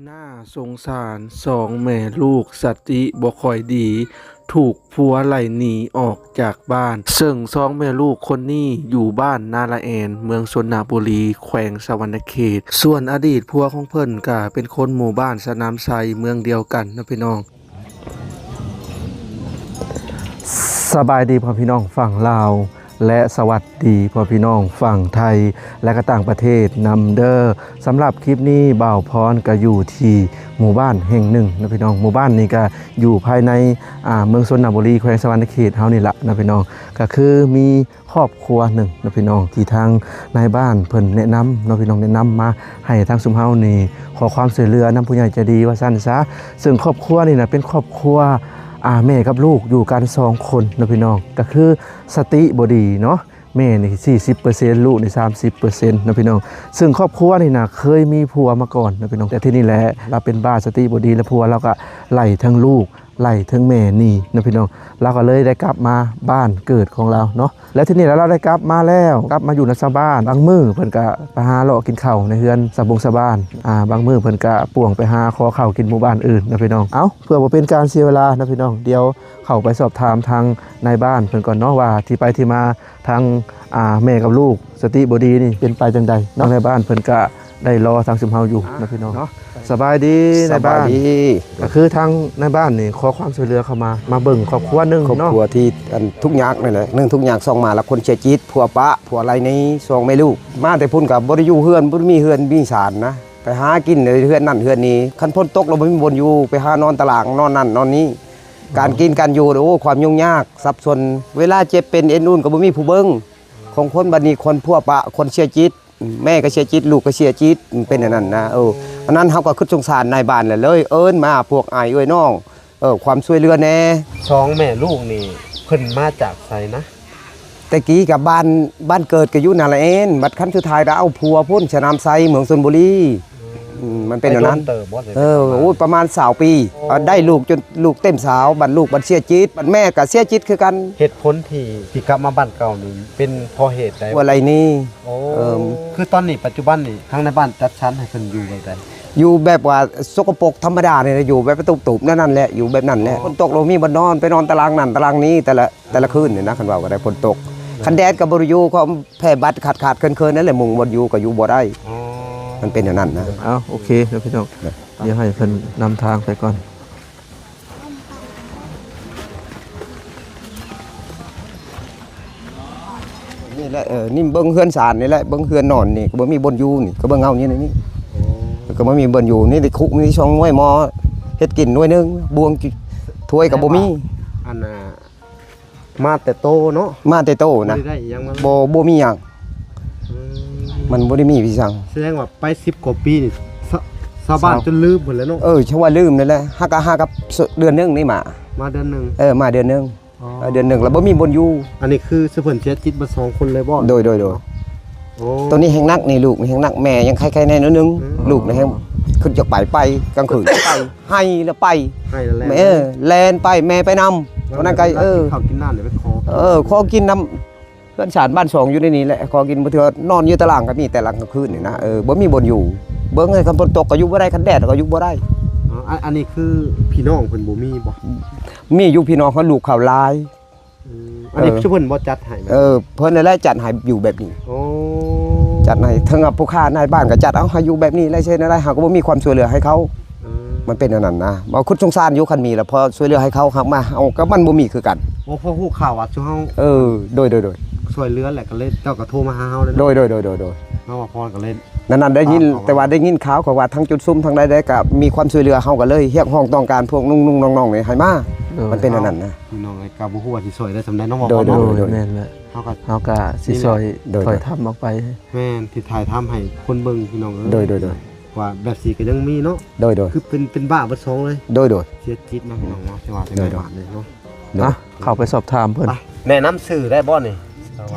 ໜ້າສົງສານສອງແມ່ລູກສະຕິບໍ່ຄ່ອຍດີ ຖືກຜົວໄລ່ໜີອອກຈາກບ້ານ. ເຊິ່ງສອງແມ່ລູກຄົນນີ້ຢູ່ບ້ານນາລະແອນ ເມືອງຊົນນະບູລີ ແຂວງສະຫວັນນະເຂດ. ສ່ວນອະດີດຜົວຂອງເພິ່ນກະເປັນຄົນໝູ່ບ້ານສະໜາມໄຊ ເມືອງດຽວກັນເນາະພີ່ນ້ອງ. ສະບາຍດີພໍ່ພີ່ນ້ອງຝັ່ງລາວ ແລະ ສະຫວັດດີພໍ່ພີ່ນ້ອງຝັ່ງໄທ ແລະ ກະຕ່າງປະເທດນຳເດີ. ສຳລັບຄລິບນີ້ ບ່າວພອນກະຢູ່ທີ່ໝູ່ບ້ານແຫ່ງໜຶ່ງເນາະພີ່ນ້ອງ. ໝູ່ບ້ານນີ້ກະຢູ່ພາຍໃນ ອ່າ ເມືອງຊົນນະບູລີ ແຂວງສະຫວັນນະເຂດເຮົານີ້ລະເນາະພີ່ນ້ອງ. ກະຄືມີຄອບຄົວໜຶ່ງເນາະພີ່ນ້ອງ ທີ່ທາງນາຍບ້ານເພິ່ນແນະນຳເນາະພີ່ນ້ອງ ແນະນຳມາໃຫ້ທາງຊຸມເຮົານີ້ຂໍຄວາມຊ່ວຍເຫຼືອນຳຜູ້ໃຫຍ່ໃຈດີວ່າຊັ້ນຊະ. ເຊິ່ງຄອບຄົວນີ້ນະເປັນຄອບຄົວ ອ່າ ແມ່ກັບລູກຢູ່ກັນສອງຄົນເນາະພີ່ນ້ອງ. ກະຄືສະຕິບໍ່ດີເນາະ ແມ່ນີ້ສີ່ສິບເປີເຊັນ ລູກນີ້ສາມສິບເປີເຊັນເນາະພີ່ນ້ອງ. ເຊິ່ງຄອບຄົວນີ້ນະເຄີຍມີຜົວມາກ່ອນເນາະພີ່ນ້ອງ ແຕ່ທີນີ້ແຫຼະລາວເປັນບ້າສະຕິບໍ່ດີ ແລະ ຜົວລາວກະໄລ່ທັງລູກ ໄລ່ເທິງແມ່ໜີເນາະພີ່ນ້ອງ. ລາວກໍເລີຍໄດ້ກັບມາບ້ານເກີດຂອງລາວເນາະ. ແລ້ວທີນີ້ລາວໄດ້ກັບມາແລ້ວ ກັບມາຢູ່ນຳຊາວບ້ານ. ບາງມື້ເພິ່ນກະໄປຫາເລາະກິນເຂົ້າໃນເຮືອນຊາວບົງຊາວບ້ານ. ອາ ບາງມື້ເພິ່ນກະປ່ວງໄປຫາຂໍເຂົ້າກິນໝູ່ບ້ານອື່ນເນາະພີ່ນ້ອງ. ເອົ້າ ເພື່ອບໍ່ເປັນການເສຍເວລາເນາະພີ່ນ້ອງ ດຽວເຂົ້າໄປສອບຖາມທາງນາຍບ້ານເພິ່ນກ່ອນເນາະ ວ່າທີ່ໄປທີ່ມາ ທາງ ອ່າ ແມ່ກັບລູກສະຕິບໍ່ດີນີ້ເປັນໄປຈັ່ງໃດເນາະ. ທາງນາຍບ້ານເພິ່ນກະໄດ້ລໍທາງຊຸມເຮົາຢູ່ເນາະພີ່ນ້ອງ. ສະບາຍດີນາຍບ້ານ. ກະຄືທາງນາຍບ້ານນີ້ຂໍຄວາມຊ່ວຍເຫຼືອເຂົ້າມາ ມາເບິ່ງຄອບຄົວໜຶ່ງເນາະ. ຄອບຄົວທີ່ ອັນ ທຸກຍາກນີ້ແຫຼະ ໜຶ່ງທຸກຍາກ ສອງມາລະຄົນເສຍຈິດ ຜົວປະຜົວໄລ່ໜີ ສອງແມ່ລູກ. ມາແຕ່ພຸ້ນກະບໍ່ໄດ້ຢູ່ເຮືອນ ບໍ່ໄດ້ມີເຮືອນມີຊານນະ ໄປຫາກິນໃນເຮືອນນັ້ນເຮືອນນີ້. ຄັນຝົນຕົກລະບໍ່ມີບ່ອນຢູ່ ໄປຫານອນຕະລ່າງ ນອນນັ້ນນອນນີ້. ການກິນການຢູ່ ໂອ້ ຄວາມຫຍຸ້ງຍາກສັບສົນ. ເວລາເຈັບເປັນເອັນອຸ່ນກະບໍ່ມີຜູ້ເບິ່ງ ຂອງຄົນ. ບັດນີ້ຄົນຜົວປະ ຄົນເສຍຈິດ ແມ່ກະເສຍຈິດ ລູກກະເສຍຈິດ ເປັນອັນນັ້ນນະ. ເອີ ອັນນັ້ນເຮົາກະຄຶດສົງສານນາຍບ້ານ ແລ້ວເລີຍເອີ້ນມາພວກອ້າຍເອື້ອຍນ້ອງ ເອີ ຄວາມຊ່ວຍເຫຼືອແດ່. ສອງແມ່ລູກນີ້ເພິ່ນມາຈາກໃສນະ? ແຕ່ກີ້ກະບ້ານ ບ້ານເກີດກະຢູ່ນາລະແອນ ບັດຄັນສຸດທ້າຍລະເອົາຜົວພຸ້ນ ສະໜາມໄຊ ເມືອງຊົນບູລີ. ອືມ ມັນເປັນແນວນັ້ນ. ໄປດົນເຕີບບໍ່? ເອີ ໂອ້ຍ ປະມານຊາວປີ. ເອີ ໄດ້ລູກຈົນລູກເຕັມສາວ ບັດລູກບັດເສຍຈິດ ບັດແມ່ກະເສຍຈິດຄືກັນ. ເຫດຜົນທີ່ ທີ່ກັບມາບ້ານເກົ່ານີ້ເປັນເພາະເຫດໃດ? ວ່າໄລ່ໜີ. ໂອ້ ເອີ ຄືຕອນນີ້ປັດຈຸບັນນີ້ທາງໃນບ້ານຈັດສັນໃຫ້ເພິ່ນຢູ່ແບບໃດ? ຢູ່ແບບວ່າສົກກະປົກທຳມະດານີ້ແຫຼະ ຢູ່ແບບຕຸບໆ ແນວນັ້ນແຫຼະ ຢູ່ແບບນັ້ນແຫຼະ. ອໍ ຝົນຕົກລະມີບ່ອນນອນ ໄປນອນຕະລ່າງນັ້ນຕະລ່າງນີ້ ແຕ່ລະ ແຕ່ລະຄືນນີ້ນະ. ຄັນເວົ້າກະໄດ້ ຝົນຕົກ ແມ່ນ ຄັນແດດກະບໍ່ໄດ້ຢູ່ ເພາະແຜ່ບັດຂາດໆເຂີນໆ ນັ້ນແຫຼະ ມຸງບ່ອນຢູ່ກະຢູ່ບໍ່ໄດ້. ອໍ ມັນເປັນແນວນັ້ນນະ. ເອົ້າ ໂອເຄເນາະພີ່ນ້ອງ ດຽວໃຫ້ເພິ່ນນຳທາງໄປກ່ອນ. ນີ້ແຫຼະ ເອີ ນີ້ເບິ່ງເຮືອນຊານນີ້ແຫຼະ ເບິ່ງເຮືອນນອນນີ້ກະບໍ່ມີບ່ອນຢູ່ ນີ້ກະເບິ່ງເອົານີ້ ນີ້ ໂອ້ ກະບໍ່ມີບ່ອນຢູ່. ນີ້ໄດ້ຄຸກມີຊ່ອງໜ່ວຍໝໍ້ ເຮັດກິນໜ່ວຍໜຶ່ງ ບ່ວງ ຖ້ວຍກະບໍ່ມີ. ອັນນ່າ ມາແຕ່ໂຕເນາະ? ມາແຕ່ໂຕນະ ບໍ່ໄດ້ໄດ້ຫຍັງມາເລີຍ? ບໍ່ ບໍ່ມີຫຍັງ. ອືມ ມັນບໍ່ໄດ້ມີພິສັງ. ສະແດງວ່າໄປສິບກວ່າປີນີ້ ຊາວ ຊາວບ້ານ ຊາວ ຈົນລືມໝົດແລ້ວເນາະ? ເອີ ຊາວບ້ານລືມນັ້ນແຫຼະ. ຫາກະ ຫາກະເດືອນໜຶ່ງນີ້ມາ ມາເດືອນໜຶ່ງ. ເອີ ມາເດືອນໜຶ່ງ. ອໍ ເອີ ເດືອນໜຶ່ງລະບໍ່ມີບ່ອນຢູ່. ອັນນີ້ຄືຊຸມເພິ່ນເສຍຈິດໝົດສອງຄົນເລີຍບໍ່? ໂດຍ ໂດຍ ໂດຍ. ໂອ້ ໂຕນີ້ແຮງໜັກນີ້ ລູກນີ້ແຮງໜັກ ແມ່ຍັງໄຄໆແດ່ໜ້ອຍໜຶ່ງ. ອືມ ລູກນີ້ແຮງຄຶດຢາກໄປ ໄປກາງຄືນ ໄປ ໄຫ້ລະໄປ ໄຫ້ລະແລ່ນ ເອີ ແລ່ນໄປ ແມ່ໄປນຳ. ຕອນນັ້ນກະ ເອີ ເຂົ້າກິນນ້ຳນີ້ໄປຂໍ ເອີ ຂໍກິນນຳເຮືອນຊານບ້ານຊ່ອງຢູ່ໃນນີ້ແຫຼະ ຂໍກິນ. ບາງເທື່ອນອນຢູ່ຕາລ່າງກະມີ ແຕ່ລະກາງຄືນນີ້ນະ. ເອີ ບໍ່ມີບ່ອນຢູ່ ເບິ່ງໃຫ້ ຄັນຝົນຕົກກະຢູ່ບໍ່ໄດ້ ຄັນແດດກະຢູ່ບໍ່ໄດ້. ອໍ ອັນ ອັນນີ້ຄືພີ່ນ້ອງເພິ່ນບໍ່ມີບໍ່? ມີຢູ່ພີ່ນ້ອງເຂົາ ລູກເຂົາຫຼາຍ. ອືມ ອັນນີ້ ເອີ ເພິ່ນບໍ່ຈັດໃຫ້? ເອີ ເພິ່ນນັ້ນແຫຼະຈັດໃຫ້ຢູ່ແບບນີ້. ໂອ້ ຈັດໃຫ້ ເຖິງວ່າຜູ້ຄ້ານາຍບ້ານກະຈັດເອົາໃຫ້ຢູ່ແບບນີ້ແຫຼະ. ຊິເຮັດແນວໃດ ເຮົາກະບໍ່ມີຄວາມຊ່ວຍເຫຼືອໃຫ້ເຂົາ. ອືມ ມັນເປັນແນວນັ້ນນະ. ບໍ່ຄຶດສົງສານຢູ່ ຄັນມີລະພໍຊ່ວຍເຫຼືອໃຫ້ເຂົາ ຫາກມາເຮົາກະມັນບໍ່ມີຄືກັນ. ໂອ້ ພໍຮູ້ຂ່າວວ່າຊຸມເຮົາ ເອີ ໂດຍ ໂດຍ ໂດຍ ຊ່ວຍເຫຼືອແລ້ວກະເລີຍ ເຈົ້າກະໂທມາຫາເຮົາເລີຍເນາະ? ໂດຍ ໂດຍ ໂດຍ ໂດຍ ໂດຍ. ເຮົາວ່າພໍກະເລີຍ ນັ້ນ ນັ້ນໄດ້ຍິນ ເອົາ ແຕ່ວ່າໄດ້ຍິນຂ່າວເຂົາວ່າທາງຈຸດຊຸມທາງໃດໆ ກະມີຄວາມຊ່ວຍເຫຼືອເຮົາກະເລີຍຮຽກຮ້ອງຕ້ອງການພວກລຸງໆນ້ອງໆນີ້ໃຫ້ມາ. ໂດຍ ມັນເປັນແນວນັ້ນນະ. ພີ່ນ້ອງເອີຍ ກະບໍ່ຮູ້ວ່າຊິຊ່ອຍໄດ້ສ່ຳໃດເນາະ. ໂດຍ ໂດຍ ໂດຍ ໂດຍ ແມ່ນແຫຼະ. ເຮົາກະ ເຮົາກະຊິຊ່ອຍ ນີ້ແຫຼະ ໂດຍ ຖ່າຍທຳອອກໄປ. ແມ່ນ ຊິຖ່າຍທຳໃຫ້ຄົນເບິ່ງພີ່ນ້ອງເອີຍ. ໂດຍ ໂດຍ ໂດຍ. ວ່າແບບຊີ້ກະຍັງມີເນາະ. ໂດຍ ໂດຍ. ຄືເປັນ ເປັນບ້າເບິດສອງເລີຍ. ໂດຍ ໂດຍ. ເສຍຈິດເນາະພີ່ນ້ອງເນາະ ແຕ່ວ່າເປັນ ໂດຍ ໂດຍ ບ້ານເລີຍເນາະ. ເນາະ ເຂົ້າໄປສອບຖາມເພິ່ນ. ໄປ ແນະນຳຊື່ໄດ້ບໍ່ນີ້?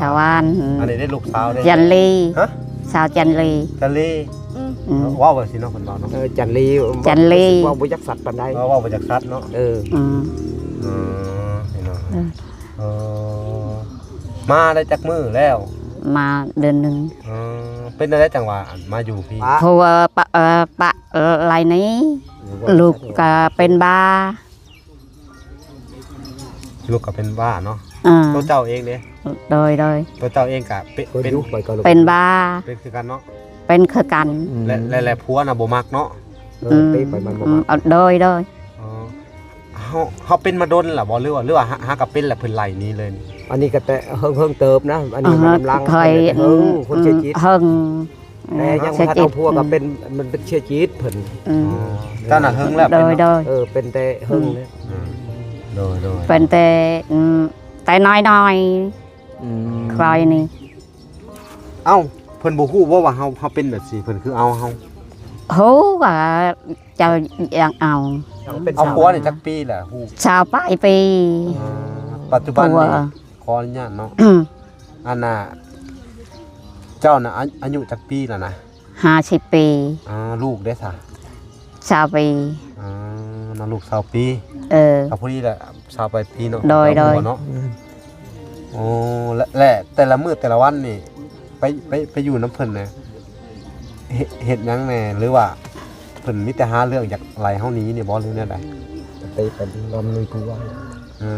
ຊາວຫວານ. ອັນນີ້ໄດ້ລູກສາວເດ້. ຈັນລີ. ຮະ? ສາວຈັນລີ. ຈັນລີ. ອືມ ເວົ້າແບບຊີ້ເນາະ ເພິ່ນເວົ້າເນາະ. ເອີ ຈັນລີ ຈັນລີ. ເວົ້າບໍ່ຈັກຊັດປານໃດ. ເວົ້າ ເວົ້າບໍ່ຈັກຊັດເນາະ. ເອີ ອືມ ເອີ ພີ່ນ້ອງ ເອີ ມາໄດ້ຈັກມື້ແລ້ວ? ມາເດືອນໜຶ່ງ. ເອີ ປັນຈັ່ງໃດຈັ່ງວ່າ ອັນ ມາຢູ່ພີ້? ເພາະວ່າປະ ເອີ ປະໄລ່ໜີ ລູກກະເປັນບ້າ. ລູກກໍເປັນບ້າເນາະ. ອ່າ ຕົວເຈົ້າເອງເດ້? ໂດຍ ໂດຍ. ຕົວເຈົ້າເອງກະເປັນ ເປັນ ເປັນບ້າ ເປັນຄືກັນເນາະ? ເປັນຄືກັນ. ອືມ ແລະ ແລະ ແລະຜົວນະບໍ່ມັກເນາະ? ເອີ ອືມ ຕິໄປມັນບໍ່ມັກ. ອືມ ໂດຍ ໂດຍ. ອໍ ເຮົາ ເຮົາເປັນມາດົນລະບໍ່ ຫຼືວ່າ ຫຼືວ່າຫາ ຫາກໍເປັນລະເພິ່ນໄລ່ໜີເລີຍ? ອັນນີ້ກໍແຕ່ເຫິງໆເຕີບນະ ອັນນີ້ມັນກຳລັງ ເພິ່ນເຮັດແຕ່ເຫິງ ອືມ ຄົນເສຍຈິດ ເຫິງ. ແຕ່ຍັງບໍ່ທັນເອົາຜົວກໍເປັນ ອືມ ມັນເປັນເຊື້ອຈິດເພິ່ນ. ອືມ ອໍ ເຈົ້ານະເຫິງແລ້ວເປັນເນາະ? ໂດຍ ໂດຍ. ເອີ ເປັນແຕ່ເຫິງ. ອືມ ໂດຍ ໂດຍ. ເປັນແຕ່ ອືມ ແຕ່ນ້ອຍໆ. ອືມ ຄວາຍນີ້. ເອົ້າ ເພິ່ນບໍ່ຮູ້ບໍ່ວ່າເຮົາ ເຮົາເປັນແບບຊີ້ ເພິ່ນຄືເອົາເຮົາ? ຮູ້ວ່າເຈົ້າຢາກເອົາ. ເອົາຜົວນີ້ຈັກປີແລ້ວ? ຊາວປາຍປີ. ອໍ ປັດຈຸບັນນີ້ ຜົວ ຂໍອະນຸຍາດເນາະ ອັນນ່າ ເຈົ້ານະ ອາ ອາຍຸຈັກປີແລ້ວນະ? ຫ້າສິບປີ. ອ່າ ລູກເດ້ຊະ? ຊາວປີ. ອ່າ ນ້ອງລູກຊາວປີ. ເອີ ກໍພໍດີແຫຼະ ຊາວປາຍປີເນາະ. ໂດຍ ໂດຍ. ອືມ ໂອ້ ແລະ ແລະແຕ່ລະມື້ແຕ່ລະວັນນີ້ ໄປ ໄປ ໄປຢູ່ນຳເພິ່ນນະ ເຮັດ ເຮັດຫຍັງແດ່ ຫຼືວ່າເພິ່ນມີແຕ່ຫາເລື່ອງຢາກໄລ່ເຮົາໜີນີ້ບໍ່ ຫຼືແນວໃດ? ໄປ ໄປລຳລຸຍຜູ້ວ່າ. ເອີ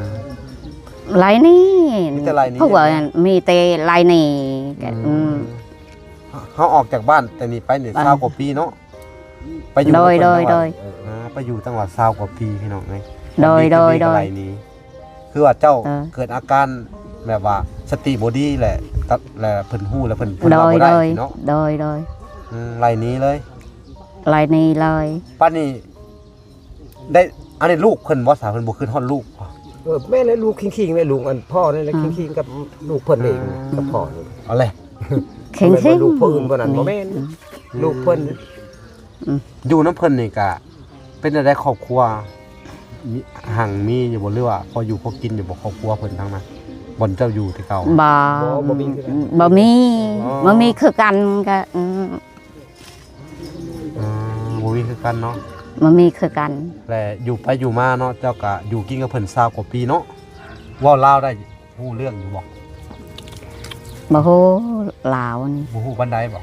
ໄລ່ໜີ ມີແຕ່ໄລ່ໜີ ເພາະວ່າມີແຕ່ໄລ່ໜີ. ອືມ ອືມ ເຮົາອອກຈາກບ້ານແຕ່ນີ້ໄປນີ້ ຊາວກວ່າປີເນາະ ໄປຢູ່ ໂດຍ ໂດຍ ໂດຍ. ອ່າ ໄປຢູ່ຕັ້ງວ່າຊາວກວ່າປີ ພີ່ນ້ອງເອີຍ. ໂດຍ ໂດຍ ໂດຍ. ຄືວ່າເຈົ້າ ເອີ ເກີດອາການແບບວ່າສະຕິບໍ່ດີແຫຼະ ແລະເພິ່ນຮູ້ແລ້ວເພິ່ນ ເພິ່ນເວົ້າບໍ່ໄດ້ເນາະ. ໂດຍ ໂດຍ. ອືມ ໄລ່ໜີເລີຍ ໄລ່ໜີເລີຍ. ປານນີ້ ໄດ້ ອັນນີ້ລູກເພິ່ນບໍ່ສາ ເພິ່ນບໍ່ຄິດຮອດລູກບໍ່? ເອີ ແມ່ນແຫຼະ ລູກຄິງໆ ແຫຼະ ລູກອັນພໍ່ນີ້ແຫຼະ ອືມ ຄິງໆ ກັບລູກເພິ່ນເອງ ອ່າ ກັບພໍ່ນີ້. ເອົາແຫຼະ ຄິງໆ ລູກຜູ້ອື່ນບໍ່ນັ້ນ ອືມ ບໍ່ແມ່ນ ອືມ ລູກເພິ່ນ. ອືມ ຢູ່ນຳເພິ່ນນີ້ກະເປັນແນວໃດ ຄອບຄົວ ມີ ຮັ່ງມີຢູ່ບໍ່ ຫຼືວ່າພໍຢູ່ພໍກິນຢູ່ບໍ່ ຄອບຄົວເພິ່ນທາງນັ້ນ ບ່ອນເຈົ້າຢູ່ແຕ່ເກົ່າ? ບໍ່ ບໍ່ ບໍ່ມີຄືກັນ ບໍ່ມີ ອໍ ບໍ່ມີຄືກັນ ກະ ອືມ ອ່າ ບໍ່ມີຄືກັນເນາະ ບໍ່ມີຄືກັນ. ແລະຢູ່ໄປຢູ່ມາເນາະ ເຈົ້າກະຢູ່ກິນກັບເພິ່ນຊາວກວ່າປີເນາະ ເວົ້າລາວໄດ້ ຮູ້ເລື່ອງຢູ່ບໍ່? ບໍ່ຮູ້ລາວນີ້ ບໍ່ຮູ້ປານໃດບໍ່?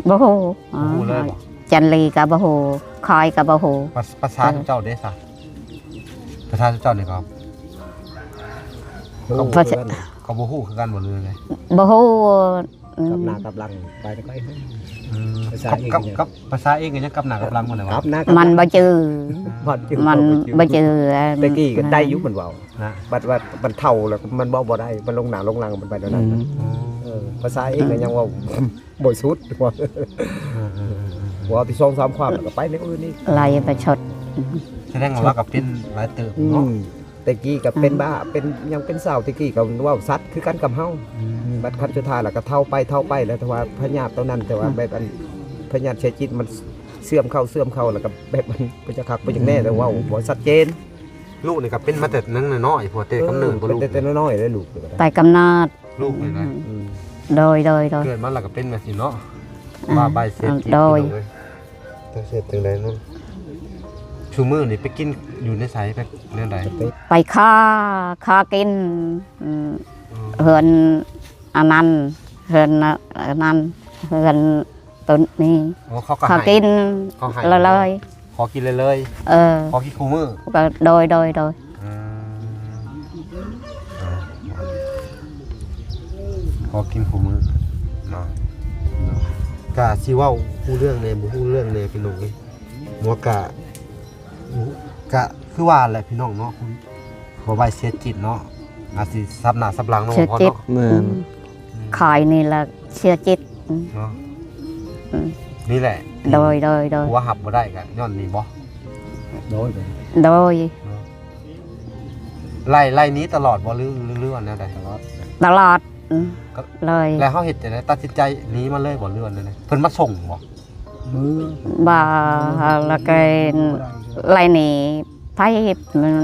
ບໍ່ຮູ້ ບໍ່ຮູ້ເລີຍບໍ່? ຈັນລີກະບໍ່ຮູ້ ຄອຍກະບໍ່ຮູ້. ພາ ພາສາເຈົ້າເດ້ຊະ? ພາສາເຈົ້ານີ້ກໍ ກໍບໍ່ຮູ້ຄືກັນ ກໍບໍ່ຮູ້ຄືກັນບໍ່ ຫຼືໃດ? ບໍ່ຮູ້. ອືມ ກັບໜ້າກັບຫຼັງໄປນຳກັນ. ອືມ ພາສາເອງ ກັບ ກັບ ກັບພາສາເອງກໍຍັງກັບໜ້າກັບຫຼັງໝົດແລ້ວ ກັບໜ້າກັບຫຼັງ ມັນບໍ່ຈື່ ມັນບໍ່ຈື່ ມັນບໍ່ຈື່. ແຕ່ກີ້ກໍໄດ້ຢູ່ ມັນເວົ້ານະ ບັດວ່າມັນເຖົ້າແລ້ວມັນເວົ້າບໍ່ໄດ້ ມັນລົງໜ້າລົງຫຼັງ ມັນໄປແນວນັ້ນ. ອືມ ເອີ ພາສາເອງກໍຍັງເວົ້າບໍ່ສຸດ ອືມ ເວົ້າແຕ່ສອງສາມຄວາມ ແລ້ວກໍໄປແນວອື່ນອີກ ໄລ່ປະຊົດ. ສະແດງວ່າລາວກໍເປັນຫຼາຍເຕີບເນາະ. ອືມ ແຕ່ກີ້ກໍເປັນ ອືມ ບ້າ ເປັນຫຍັງເປັນຊາວ ແຕ່ກີ້ກໍເວົ້າຊັດຄືກັນກັບເຮົາ. ອືມ ບັດຄັນສຸດທ້າຍແລ້ວກໍເຖົ້າໄປ ເຖົ້າໄປແລ້ວ ແຕ່ວ່າພະຍາດໂຕນັ້ນ ແຕ່ວ່າ ອືມ ແບບອັນພະຍາດເຊື້ອຈິດມັນເຊື່ອມເຂົ້າ ເຊື່ອມເຂົ້າ ແລ້ວກໍແບບມັນບໍ່ຈັກຄັກບໍ່ຈັກແນ່ ແຕ່ເວົ້າບໍ່ຊັດເຈນ. ລູກນີ້ກໍເປັນມາແຕ່ນ້ອຍໆ ພວກແຕ່ກຳເນີດບໍ່? ເອີ ເປັນແຕ່ ລູກ ແຕ່ນ້ອຍໆ ເລີຍລູກ ແຕ່ກຳເນີດ ລູກນີ້ນະ. ອືມ ໂດຍ ໂດຍ ໂດຍ. ເກີດມາແລ້ວກໍເປັນແບບນີ້ເນາະ ອ່າ ວ່າໃບເສດຈິດ ໂດຍ ພີ່ນ້ອງເອີຍ. ຈັກເຮັດຈັ່ງໃດເນາະ ຊຸມື້ນີ້ໄປກິນຢູ່ໃນໃສ ໄປແນວໃດ? ໄປຂໍ ຂໍກິນ ອືມ ເຮືອນອັນນັ້ນ ເຮືອນອັນນັ້ນ ເຮືອນ ຕົວນີ້. ອໍ ເຂົາກໍໃຫ້ ເຂົາກິນ ເຂົາໃຫ້ເລີຍໆ ຂໍກິນເລີຍໆ. ເອີ ຂໍກິນຄູ່ມື້ ກໍ ໂດຍ ໂດຍ ໂດຍ. ອືມ ເອີ ຂໍກິນຄູ່ມື້ເນາະ ກະຊິເວົ້າຮູ້ເລື່ອງແດ່ ບໍ່ຮູ້ເລື່ອງແດ່ ພີ່ນ້ອງເອີຍ. ໝໍກະ ກະຄືວ່າແຫຼະ ພີ່ນ້ອງເນາະ ບໍ່ໄວເສຍຈິດເນາະ ອາດຊິສັບໜ້າສັບຫຼັງເນາະ ເສຍຈິດ ພໍ່ເນາະ. ແມ່ນ ອືມ ອືມ ຂາຍນີ້ລະເສຍຈິດ ອືມ ເນາະ. ອືມ ນີ້ແຫຼະ ໂດຍ ໂດຍ ໂດຍ. ຜົວຮັບບໍ່ໄດ້ກະຍ້ອນນີ້ບໍ່? ໂດຍ ໂດຍ ເນາະ. ໄລ່ ໄລ່ໜີຕະຫຼອດບໍ່ ຫຼື ຫຼື ຫຼືວ່າແນວໃດ? ຕະຫຼອດ ຕະຫຼອດ ອືມ ກໍເລີຍ. ແລ້ວເຮົາເຮັດຈັ່ງໃດ ຕັດສິນໃຈໜີມາເລີຍບໍ່ ຫຼືວ່າແນວໃດ? ເພິ່ນມາສົ່ງບໍ່? ບໍ່ ແລ້ວກໍໄລ່ໜີໄປ ມັນ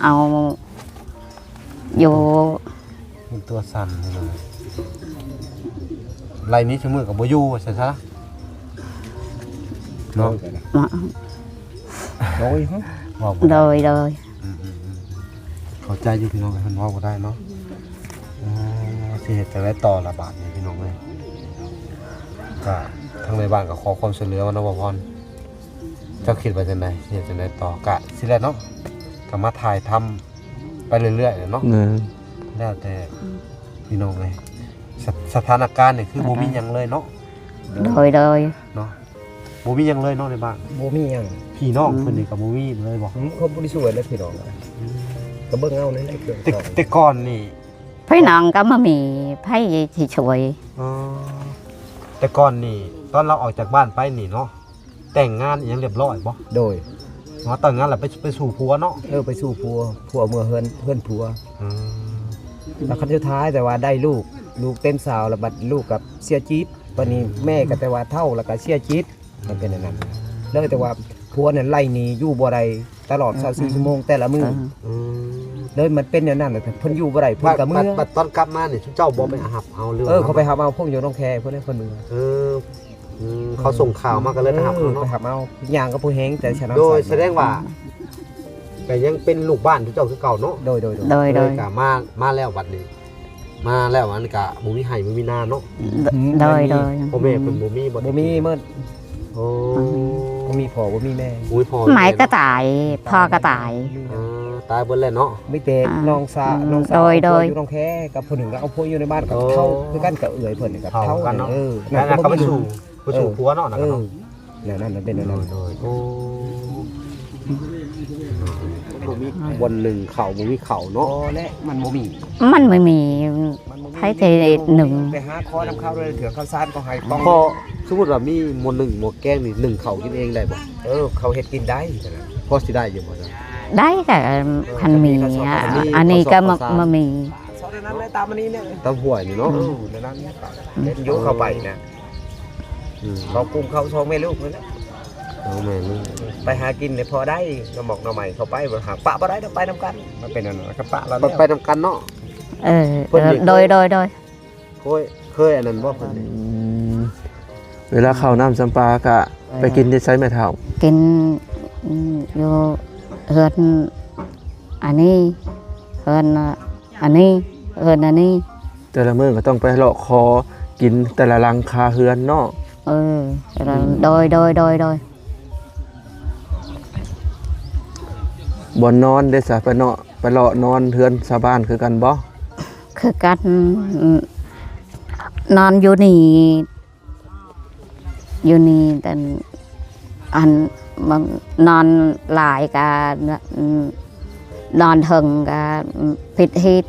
ເອົາຢູ່ ມັນຕົວສັ່ນເລີຍ ໄລ່ໜີຊຸມື້ກໍບໍ່ຢູ່ວ່າຊັ້ນຊະເນາະ. ມາ ໂດຍ ເວົ້າບໍ່ໄດ້ ໂດຍ ໂດຍ. ອືມໆໆ ເຂົ້າໃຈຢູ່ພີ່ນ້ອງ ເພິ່ນເວົ້າບໍ່ໄດ້ເນາະ. ອ່າ ຊິເຮັດຈັ່ງໃດຕໍ່ລະບາດນີ້ພີ່ນ້ອງເອີຍ? ກໍທາງໃນບ້ານກໍຂໍຄວາມຊ່ວຍເຫຼືອມາເນາະ ບ່າວພອນ. ເຈົ້າຄິດວ່າຈັ່ງໃດ? ເຮັດຈັ່ງໃດຕໍ່? ກະຊິແຫຼະເນາະ, ກໍມາຖ່າຍທຳໄປເລື້ອຍໆແຫຼະເນາະ. ແມ່ນ. ແລ້ວແຕ່ພີ່ນ້ອງເອີຍ. ສະ ສະຖານະການນີ້ຄືບໍ່ມີຫຍັງເລີຍເນາະ. ໂດຍ ໂດຍ. ເນາະ. ບໍ່ມີຫຍັງເລີຍເນາະໃນບ້ານ. ບໍ່ມີຫຍັງ. ພີ່ນ້ອງເພິ່ນນີ້ກໍບໍ່ມີເລີຍບໍ່? ອືມ ເຂົາບໍ່ໄດ້ຊ່ວຍເລີຍພີ່ນ້ອງ. ອືມ ກໍເບິ່ງເອົານັ້ນແຫຼະເຄື່ອງ ແຕ່ ຂອງ ແຕ່ກ່ອນນີ້ ພີ່ນ້ອງກໍບໍ່ມີໃຜຊິຊ່ວຍ. ອໍ ແຕ່ກ່ອນນີ້ ຕອນລາວອອກຈາກບ້ານໄປນີ້ເນາະ ແຕ່ງງານອີ່ຫຍັງລຽບລ້ອຍບໍ່? ໂດຍ. ອໍ ແຕ່ງງານແລ້ວໄປ ໄປສູ່ຜົວເນາະ. ເອີ ໄປສູ່ຜົວ ຜົວເມືອເຮືອນ ເຮືອນຜົວ. ອືມ ແລ້ວຄັນສຸດທ້າຍແຕ່ວ່າໄດ້ລູກ ລູກເຕັມຊາວ ແລ້ວບັດລູກກໍເສຍຈິດ. ບັດນີ້ແມ່ກໍແຕ່ວ່າເຖົ້າ ແລ້ວກໍເສຍຈິດ. ມັນເປັນອັນນັ້ນເລີຍ ແຕ່ວ່າຜົວນັ້ນໄລ່ໜີຢູ່ບໍ່ໄດ້ຕະຫຼອດຊາວສີ່ຊົ່ວໂມງແຕ່ລະມື້. ອືມ ເລີຍມັນເປັນແນວນັ້ນ ເພິ່ນຢູ່ບໍ່ໄດ້ ເພິ່ນກໍເມືອ. ບັດ ບັດຕອນກັບມານີ້ ເຈົ້າບໍ່ໄປຮັບເອົາ ຫຼືວ່າ? ເອີ ເຂົາໄປຮັບເອົາ ພົງຢູ່ໜອງແຄພຸ້ນ ເພິ່ນເມືອ. ເອີ ອືມ ເຂົາສົ່ງຂ່າວມາກໍເລີຍໄປຮັບເອົາເນາະ. ເອີ ໄປຮັບເອົາ ຍ່າງກັບຜູ້ແຮງ ແຕ່ຊະນຳ. ໂດຍ ສະແດງວ່າກໍຍັງເປັນລູກບ້ານເຈົ້າຄືເກົ່າເນາະ. ໂດຍ ໂດຍ ໂດຍ. ກໍມາ ມາແລ້ວບັດນີ້ ມາແລ້ວ ອັນນີ້ກະບໍ່ມີໄຮ່ບໍ່ມີນາເນາະ. ໂດຍ ໂດຍ. ພໍ່ແມ່ເພິ່ນບໍ່ມີບໍ່? ບໍ່ມີໝົດ. ໂອ້ ບໍ່ມີພໍ່ບໍ່ມີແມ່. ໂອ້ຍ ພໍ່ ແມ່ກໍຕາຍ ພໍ່ກໍຕາຍ. ເອີ ຕາຍເບິດແລ້ວເນາະ. ມີແຕ່ ອ່າ ນ້ອງສາວ ອືມ ນ້ອງສາວ ໂດຍ ໂດຍ ຢູ່ໜອງແຄ ກັບຜູ້ໜຶ່ງກໍເອົາຜົວຢູ່ໃນບ້ານ ກໍເຖົ້າຄືກັນ ກໍເອື້ອຍເພິ່ນກໍເຖົ້າ. ເຖົ້າກັນເນາະ. ເອີ ນັ້ນກໍໄປສູ່ ໄປສູ່ຜົວເນາະ. ເອີ ນັ້ນກໍເນາະ ແນວນັ້ນມັນເປັນແນວນັ້ນ. ໂດຍ ໂດຍ. ໂອ້ ບໍ່ມີບ່ອນໜຶ່ງເຂົ້າ ບໍ່ມີເຂົ້າເນາະ. ບໍ່ແຫຼະ ມັນບໍ່ມີ ມັນບໍ່ມີ ມັນບໍ່ມີ ໃຜຊິໜຶ້ງ. ໄປຫາຂໍນຳເຂົາເລີຍ ເທື່ອເຂົ້າສານກໍໃຫ້ປ່ອງ. ພໍ ສົມມຸດວ່າມີໝໍ້ໜຶ້ງໝໍ້ແກງນີ້ ໜຶ້ງເຂົ້າກິນເອງໄດ້ບໍ່? ເອີ ເຂົາເຮັດກິນໄດ້. ພໍຊິໄດ້ຢູ່ບໍ່? ໄດ້ ກໍຄັນມີ ອັນນີ້ກໍບໍ່ມີ. ຕາມຫ້ວຍນີ້ເນາະ. ເອີ ນັ້ນ ເຮັດຢູ່ເຂົ້າໄປນະ. ອືມ ເຂົາກຸ້ມເຂົາສອງແມ່ລູກນັ້ນແຫຼະ. ສອງແມ່ລູກ ໄປຫາກິນນີ້ພໍໄດ້ ໜໍ່ໝອກໜໍ່ໄມ້ເຂົາໄປ ບໍ່ຫາ ປະບໍ່ໄດ້ ໄປນຳກັນ. ມັນເປັນອັນນັ້ນ ກໍປະແລ້ວ ໄປນຳກັນເນາະ. ເອີ ເພິ່ນນີ້ ໂດຍ ໂດຍ ໂດຍ. ເຄີຍ ເຄີຍອັນນັ້ນບໍ່ເພິ່ນນີ້? ອືມ ເວລາເຂົ້ານ້ຳຊຳປາກະ ເອີ ໄປກິນທີ່ໃສແມ່ເຖົ້າ? ກິນ ອືມ ຢູ່ເຮືອນອັນນີ້ ເຮືອນອັນນີ້ ເຮືອນອັນນີ້. ແຕ່ລະມື້ກໍຕ້ອງໄປເລາະຂໍກິນແຕ່ລະຫຼັງຄາເຮືອນເນາະ. ເອີ ອືມ ໂດຍ ໂດຍ ໂດຍ ໂດຍ. ບ່ອນນອນເດຊະ ໄປເນາະ ໄປເລາະນອນເຮືອນຊາວບ້ານຄືກັນບໍ່? ຄືກັນ ນອນຢູ່ນີ້ ຢູ່ນີ້ ແຕ່ອັນ ນອນຫຼາຍກະ ນອນເທິງກະຜິດຮີດ.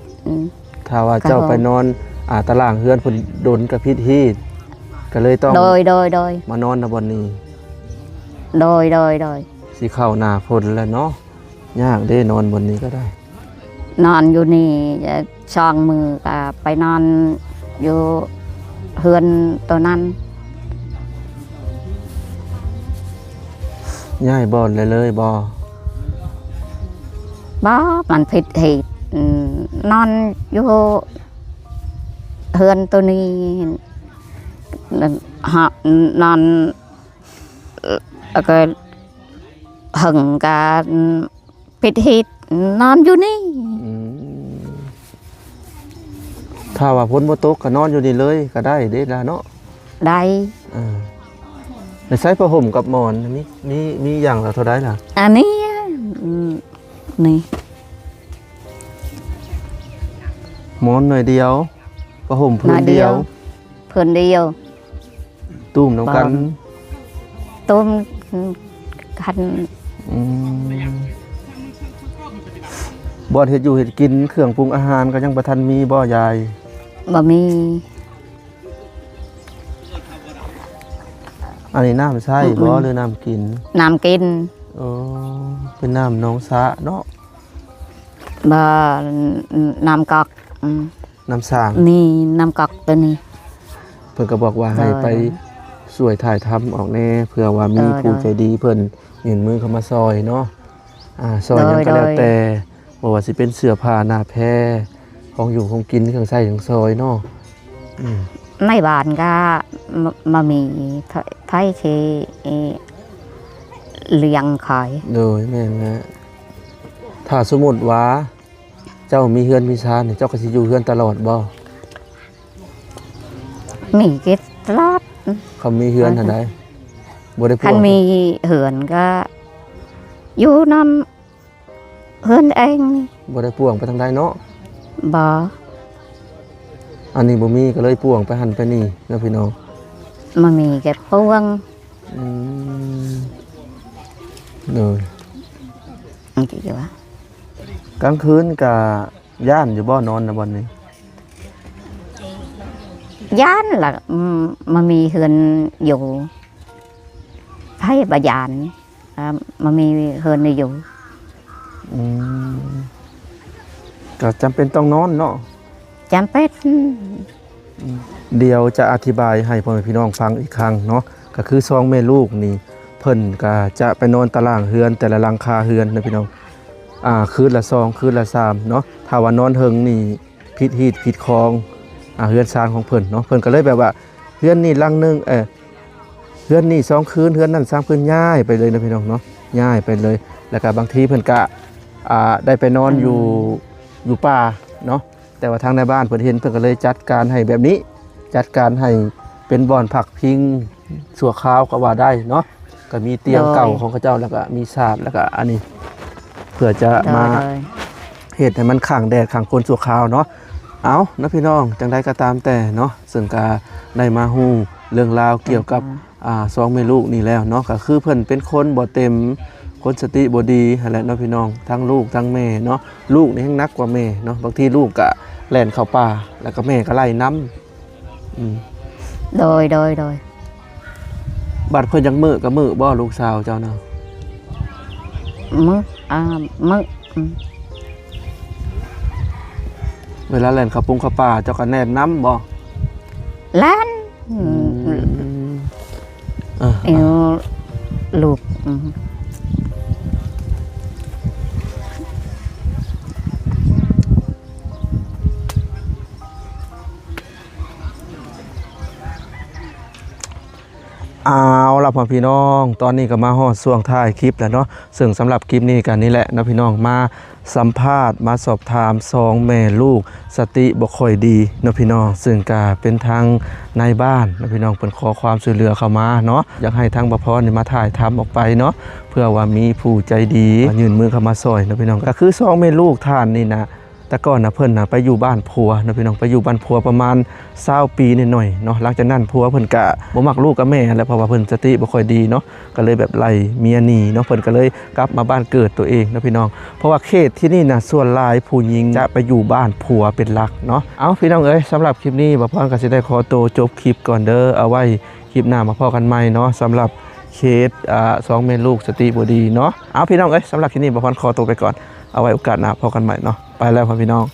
ຖ້າວ່າເຈົ້າໄປນອນ ອ່າ ຕາລ່າງເຮືອນເພິ່ນດົນກະຜິດຮີດ ກະເລີຍຕ້ອງ ໂດຍ ໂດຍ ໂດຍ ມານອນນະບ່ອນນີ້. ໂດຍ ໂດຍ ໂດຍ. ຊິເຂົ້າໜ້າຝົນແລ້ວເນາະ. ຍາກເດ້ ນອນບ່ອນນີ້ກໍໄດ້ ນອນຢູ່ນີ້ສອງມື້ກໍໄປນອນຢູ່ເຮືອນໂຕນັ້ນ. ຍ້າຍບ່ອນເລີຍບໍ່? ບໍ່ ມັນຜິດເຫດ. ອືມ ນອນຢູ່ເຮືອນໂຕນີ້ ນອນ ແລ້ວກໍ ເຫິງກະ ອືມ ປິດຮີດ ນອນຢູ່ນີ້. ອືມ ຖ້າວ່າຝົນບໍ່ຕົກກໍນອນຢູ່ນີ້ເລີຍກໍໄດ້ເດ້ລະເນາະ. ໄດ້. ເອີ ໃສ່ຜ້າຫົ່ມກັບໝອນ ມີ ມີ ມີຢ່າງລະເທົ່າໃດລະ? ອັນນີ້ ອືມ ນີ້ ໝອນໜ້ອຍດຽວ ຜ້າຫົ່ມຜືນດຽວ ໜ້ອຍດຽວ ຜືນດຽວ ຕຸ້ມນຳກັນ ຕຸ້ມກັນ. ອືມ ບ່ອນເຮັດຢູ່ເຮັດກິນ ເຄື່ອງປຸງອາຫານກໍຍັງບໍ່ທັນມີບໍ່ຍາຍ? ບໍ່ມີ. ອັນນີ້ນ້ຳໃຊ້ບໍ່ ອືມ ຫຼືນ້ຳກິນ? ນ້ຳກິນ. ໂອ້ ເປັນນ້ຳໜອງສະເນາະ. ບໍ່ ນ້ຳກອກ. ອືມ ນ້ຳສ້າງ ນີ້ນ້ຳກອກໂຕນີ້. ເພິ່ນກໍບອກວ່າໃຫ້ໄປ ໂດຍ ຊ່ວຍຖ່າຍທຳອອກແດ່ ເພື່ອວ່າມີ ໂດຍ ຜູ້ໃຈດີເພິ່ນຍື່ນມືເຂົ້າມາຊ່ອຍເນາະ. ອ່າ ຊ່ອຍຫຍັງກໍແລ້ວແຕ່ ໂດຍ ບໍ່ວ່າຊິເປັນເສື້ອຜ້າໜ້າແພ ຂອງຢູ່ຂອງກິນ ເຄື່ອງໃຊ້ເຄື່ອງສອຍເນາະ. ອືມ ໃນບ້ານກໍ ມ- ບໍ່ມີໃຜ ໃຜຊິ ເອີ ລ້ຽງຂ້ອຍ. ໂດຍ ແມ່ນແຫຼະ. ຖ້າສົມມຸດວ່າ ເຈົ້າມີເຮືອນມີຊານນີ້ ເຈົ້າກໍຊິຢູ່ເຮືອນຕະຫຼອດບໍ່? ມີກິນຕະຫຼອດ. ອືມ ຄັນມີເຮືອນຫັ້ນໃດ ບໍ່ໄດ້ພວງ ຄັນມີເຮືອນກໍຢູ່ນຳເຮືອນເອງນີ້ ບໍ່ໄດ້ພວງໄປທາງໃດເນາະ. ບໍ່ ອັນນີ້ບໍ່ມີກໍເລີຍພວງໄປຫັ້ນໄປນີ້ເນາະ ພີ່ນ້ອງ. ບໍ່ມີກໍພວງ. ອືມ ໂດຍ ມັນຊິຢູ່ວ່າ ກາງຄືນກະຢ້ານຢູ່ບໍ່ ນອນນະບ່ອນນີ້? ຢ້ານລະ ອືມ ມັນມີເຮືອນຢູ່ ໃຜບໍ່ຢ້ານ ອາ ມັນມີເຮືອນຢູ່. ອືມ ກໍຈຳເປັນຕ້ອງນອນເນາະ. ຈຳເປັນ. ດຽວຈະອະທິບາຍໃຫ້ພໍ່ແມ່ພີ່ນ້ອງຟັງອີກຄັ້ງເນາະ. ກໍຄືສອງແມ່ລູກນີ້ ເພິ່ນກໍຈະໄປນອນຕາລ່າງເຮືອນ ແຕ່ລະຫຼັງຄາເຮືອນນະພີ່ນ້ອງ ອ່າ ຄືນລະສອງ ຄືນລະສາມເນາະ. ຖ້າວ່ານອນເທິງນີ້ຜິດຮີດຜິດຄອງ ອ່າ ເຮືອນຊານຂອງເພິ່ນເນາະ. ເພິ່ນກໍເລີຍແບບວ່າ ເຮືອນນີ້ຫຼັງໜຶ່ງ ເອີ ເຮືອນນີ້ສອງຄືນ ເຮືອນນັ້ນສາມຄືນ ຍ້າຍໄປເລີຍນະພີ່ນ້ອງເນາະ ຍ້າຍໄປເລີຍ. ແລ້ວກໍບາງທີເພິ່ນກະ ອ່າ ໄດ້ໄປນອນຢູ່ ອືມ ຢູ່ປ່າເນາະ. ແຕ່ວ່າທາງນາຍບ້ານເພິ່ນເຫັນ ເພິ່ນກໍເລີຍຈັດການໃຫ້ແບບນີ້ ຈັດການໃຫ້ເປັນບ່ອນພັກພິງຊົ່ວຄາວກໍວ່າໄດ້ເນາະ. ກໍມີຕຽງເກົ່າ ໂດຍ ຂອງເຂົາເຈົ້າ ແລ້ວກໍມີສາດ ແລ້ວກໍອັນນີ້ ເພື່ອຈະ ໂດຍ ມາ ໂດຍ ເຮັດໃຫ້ມັນຂັງແດດຂັງຝົນຊົ່ວຄາວເນາະ. ເອົາເນາະພີ່ນ້ອງ ຈັ່ງໃດກໍຕາມແຕ່ເນາະ ເຊິ່ງກະໄດ້ມາຮູ້ເລື່ອງລາວກ່ຽວກັບ ອືມ ອ່າ ສອງແມ່ລູກນີ້ແລ້ວເນາະ. ກໍຄືເພິ່ນເປັນຄົນບໍ່ເຕັມ ຄົນສະຕິບໍ່ດີຫັ້ນແຫຼະເນາະພີ່ນ້ອງ ທັງລູກທັງແມ່ເນາະ. ລູກນີ້ແຮງໜັກກວ່າແມ່ເນາະ ບາງທີລູກກະແລ່ນເຂົ້າປ່າ ແລ້ວກໍແມ່ກໍໄລ່ນຳ. ອືມ ໂດຍ ໂດຍ ໂດຍ. ບັດເພິ່ນຢາກມື້ກໍມື້ບໍ່ ລູກສາວເຈົ້ານະ? ມື້ ອ່າ ມື້ ອືມ ເວລາແລ່ນເຂົ້າປົງເຂົ້າປ່າ ເຈົ້າກໍແລ່ນນຳບໍ່? ແລ່ນ. ອືມ ອືມ ເອີ ເອີ ລູກ ອືມ ເອົາລະພໍ່ແມ່ພີ່ນ້ອງ ຕອນນີ້ກໍມາຮອດຊ່ວງທ້າຍຄລິບແລ້ວເນາະ. ເຊິ່ງສຳລັບຄລິບນີ້ກໍນີ້ແຫຼະເນາະພີ່ນ້ອງ ມາສຳພາດ ມາສອບຖາມສອງແມ່ລູກສະຕິບໍ່ຄ່ອຍດີເນາະພີ່ນ້ອງ. ເຊິ່ງກໍເປັນທາງນາຍບ້ານເນາະພີ່ນ້ອງ ເພິ່ນຂໍຄວາມຊ່ວຍເຫຼືອເຂົ້າມາເນາະ ຢາກໃຫ້ທາງບ່າວພອນນີ້ມາຖ່າຍທຳອອກໄປເນາະ ເພື່ອວ່າມີຜູ້ໃຈດີຍື່ນມືເຂົ້າມາຊ່ອຍເນາະພີ່ນ້ອງ. ກໍຄືສອງແມ່ລູກທ່ານນີ້ນະ ແຕ່ກ່ອນນະເພິ່ນນະໄປຢູ່ບ້ານຜົວເນາະພີ່ນ້ອງ ໄປຢູ່ບ້ານຜົວປະມານຊາວປີໜ້ອຍໆເນາະ. ຫຼັງຈາກນັ້ນຜົວເພິ່ນກະບໍ່ມັກລູກກັບແມ່ຫັ້ນແຫຼະ ເພາະວ່າເພິ່ນສະຕິບໍ່ຄ່ອຍດີເນາະ ກໍເລີຍແບບໄລ່ເມຍໜີເນາະ. ເພິ່ນກໍເລີຍກັບມາບ້ານເກີດຕົວເອງເນາະພີ່ນ້ອງ ເພາະວ່າເຂດທີ່ນີ້ນະ ສ່ວນຫຼາຍຜູ້ຍິງຈະໄປຢູ່ບ້ານຜົວເປັນຫຼັກເນາະ. ເອົາ ພີ່ນ້ອງເອີຍ ສຳລັບຄລິບນີ້ ບ່າວພອນກໍຊິໄດ້ຂໍໂຕຈົບຄລິບກ່ອນເດີ. ເອົາໄວ້ຄລິບໜ້າມາພໍ້ກັນໃໝ່ເນາະ ສຳລັບເຂດ ອ່າ ສອງແມ່ລູກສະຕິບໍ່ດີເນາະ. ເອົາ ພີ່ນ້ອງເອີຍ ສຳລັບຄລິບນີ້ ບ່າວພອນຂໍໂຕໄປກ່ອນ ເອົາໄວ້ໂອກາດໜ້າພໍ້ກັນໃໝ່ເນາະ. ໄປແລ້ວພໍ່ແມ່ພີ່ນ້ອງ.